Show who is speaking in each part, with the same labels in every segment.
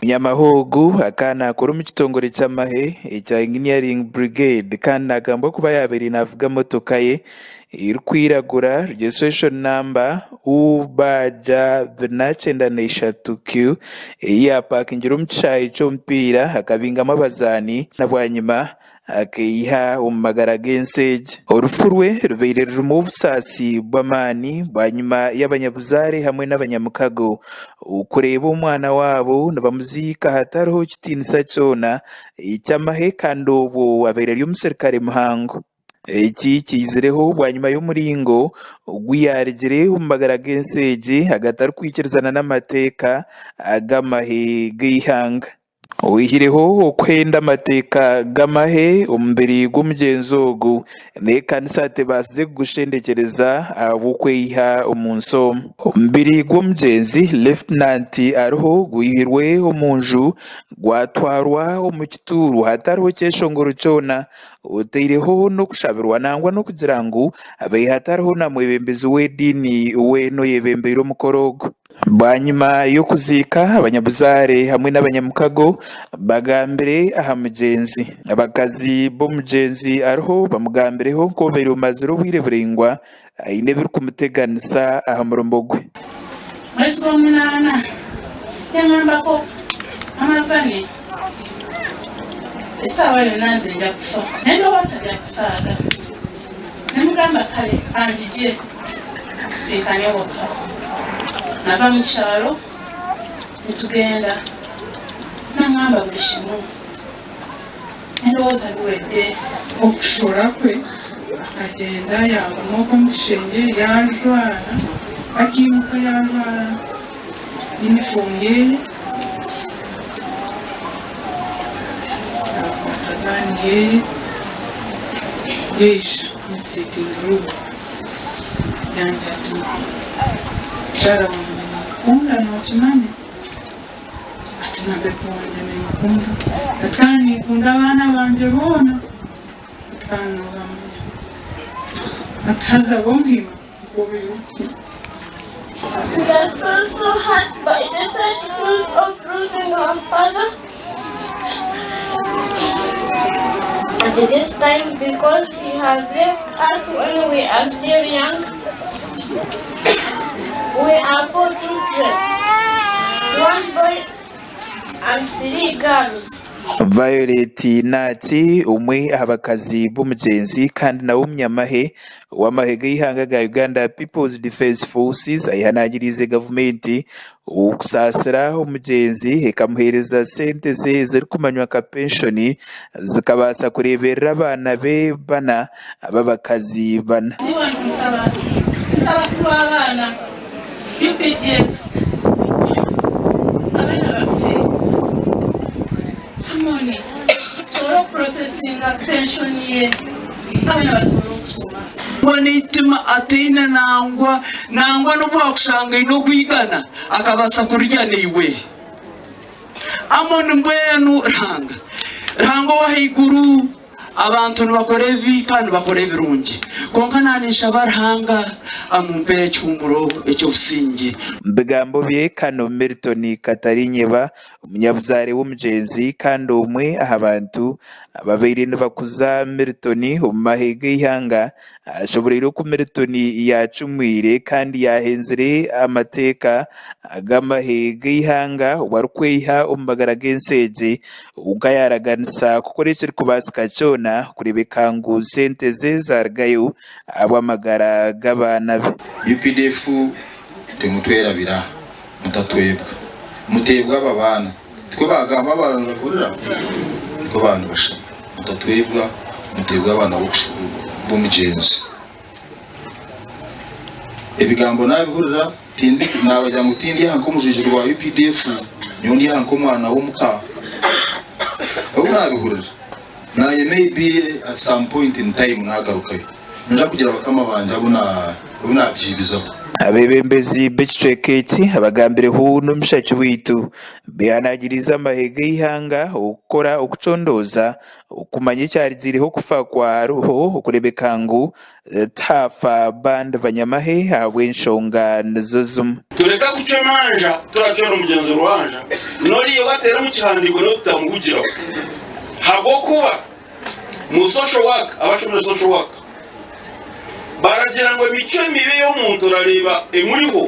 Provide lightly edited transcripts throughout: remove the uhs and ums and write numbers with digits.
Speaker 1: Omunyamahe ogu akaba naakora omu kitongore ky'amahe ekya Engineering Brigade kandi naagambwa kuba yaabaire naavuga motoka ye erikwiragura registration number UBJ 43Q ei yaapakingire omu kishaayi ky'omupiira akabingamu abazaani na bwanyima akeiha omu magara g'ensi egi. Orufu rwe rubaire rurimu obusaasi bw'amaani bwanyima y'abanyabuzaare hamwe n'abanyamukago kureeba omwana waabo nibamuziika hatariho kitiinisa kyona eky'amahe kandi obwo abaire ari omuserukare muhango. Eki kiizireho bwanyima y'omuringo ogu yaarugire omu magara g'ensi egi agatarikwikirizana n'amateeka g'amahe g'eihanga. Oihireho okuhenda amateeka g'amahe, omubiri gw'omugyenzi ogu n'ekanisa tebaasize kugushendekyereza ahabw'okweiha omu nsi omu. Omubiri gw'omugyenzi Lefutinanti Ariho gwihirwe omu nju gwatwarwa omu kituuru hatariho kyeshongoro kyona otaireho n'okushabirwa nangwa n'okugira ngu habaire hatariho na mwebembezi w'ediini weena oyebembeire omukoro ogu. Bwanyima y'okuziika, abanyabuzaare hamwe n'abanyamukago bagambire aha mugyenzi. Abakazi b'omugyenzi ariho bamugambireho nk'obaire omazire obwire buraingwa aine ebirikumuteganisa aha murimo gwe.
Speaker 2: Mwezi gw'omunaana yangambako amavane esaawa yona nze nja kufa nendowooza byakusaaga nemugamba kare kanjije. Tusinkane ewaka. Nava mu kyaro nitugenda nangamba buri kimwe nendowooza biwedde.
Speaker 3: Okushora kwe akagyenda yaaguma okwo omu kishengye yaajwara, akaimuka yaajwara yunifoomu ye, yaakwata gaani ye yaija omu sitingi ruumu. Yangira ati, Mukyara wangye ninkukunda nookimanya? Ati, Na bebi wangye ninkukunda. Ati, Kandi ninkunda abaana bangye boona. Ati, Kandi noobamanya. Ati, Haza bo muhima nikwo biri oti.
Speaker 4: We are so so hurt by the sad news of losing our father. At this time because he has left us when we are still young. We are four children, one boy and three girls.
Speaker 1: Violet Naaki omwe aha bakazi b'omugyenzi kandi nawe omunyamahe w'amahe g'eihanga ga Uganda People's Defence Forces ayehanangiriize gavumenti Okusaasira omugyenzi ekamuheereza sente ze ezirikumanywa nka penshoni zikabaasa kureeberera abaana be bana ab'abakazi bana.
Speaker 2: Nsaba kulw'abaana UPDF abaana baffe Amoni tusobole okuprosesinga pension ye abaana basobole okusoma.
Speaker 5: Nangwa n'eitima ataine nangwa, nangwa n'obu waakushanga aine ogw'eigana, akabaasa kurirya naiwe. Amoni mbwenu Ruhanga, Ruhanga ow'ahaiguru, abantu nibakora ebibi kandi nibakora ebirungi, kwonka naanye ninshaba Ruhanga amumpeere ekihuumuro eky'obusingye.
Speaker 1: Omu bigambo bye, Kano Milton Katarinyeba, Omunyabuzaare w'omugyenzi kandi omwe aha bantu ababaire nibakuza Milton omu mahe g'eihanga ashoboreire oku Milton yaacumwire kandi yaahenzire amateeka g'amahe g'eihanga obu arikweyiha omu magara g'ensi egi kwonka yaaraganisa kukora ekirikubaasika kyona kureebeka ngu sente ze zaarugayo ahabw'amagara g'abaana be.
Speaker 6: UPDF temutwerabira. Mutatwebwa. Muteebwe aba baana. Tikwo baagamba abaana nibahurira? Nikwo baaba nibashaba. Mutatwebwa, muteebwe abaana b'omugyenzi. Ebigambo naabihurira, tindi naabagira ngu tindi aha nk'omujwekyerwa wa UPDF, nyowe ndi aha nk'omwana w'omuka. Obu naabihurira, naanye maybe at some point in time naagarukayo. Ninza kugira bakama bangye abu naabyibizaho.
Speaker 1: Abeebembezi b'ekicweka eki abagambireho n'omushaki waitu behanangiriize amahe g'eihanga okukora okucondooza okumanya ekyarigiireho okufa kwa Ruho okureebeka ngu tihaafa bandi banyamahe ahabw'enshonga nizo zimwe.
Speaker 7: Tureke kucwa emanja, turacwera omugyenzi orubanja. N'oriya owateera omu kihandiiko niwe tutamuhugiraho habw'okuba mu social work, abashomire social work baragira ngu emicwe mibi ey'omuntu orareeba emuriho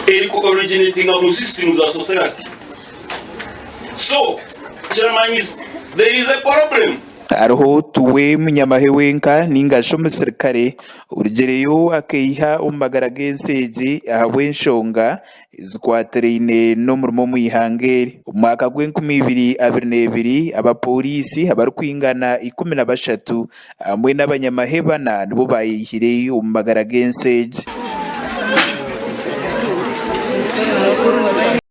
Speaker 7: eri ku originatinga mu system za society. So kiramanyisa there is a problem.
Speaker 1: Hariho tuwe munyamahe wenka ninga shi omusirikare orugireyo akeiha omu magara g'ensi egi ahabw'enshonga ezikwatiraine n'omurimo omu ihanga eri. Omu mwaka gw'enkumi ibiri 22, abapooriisi abarikwingana 13 hamwe n'abanyamahe bana nibo baayeyihire omu magara g'ensi egi.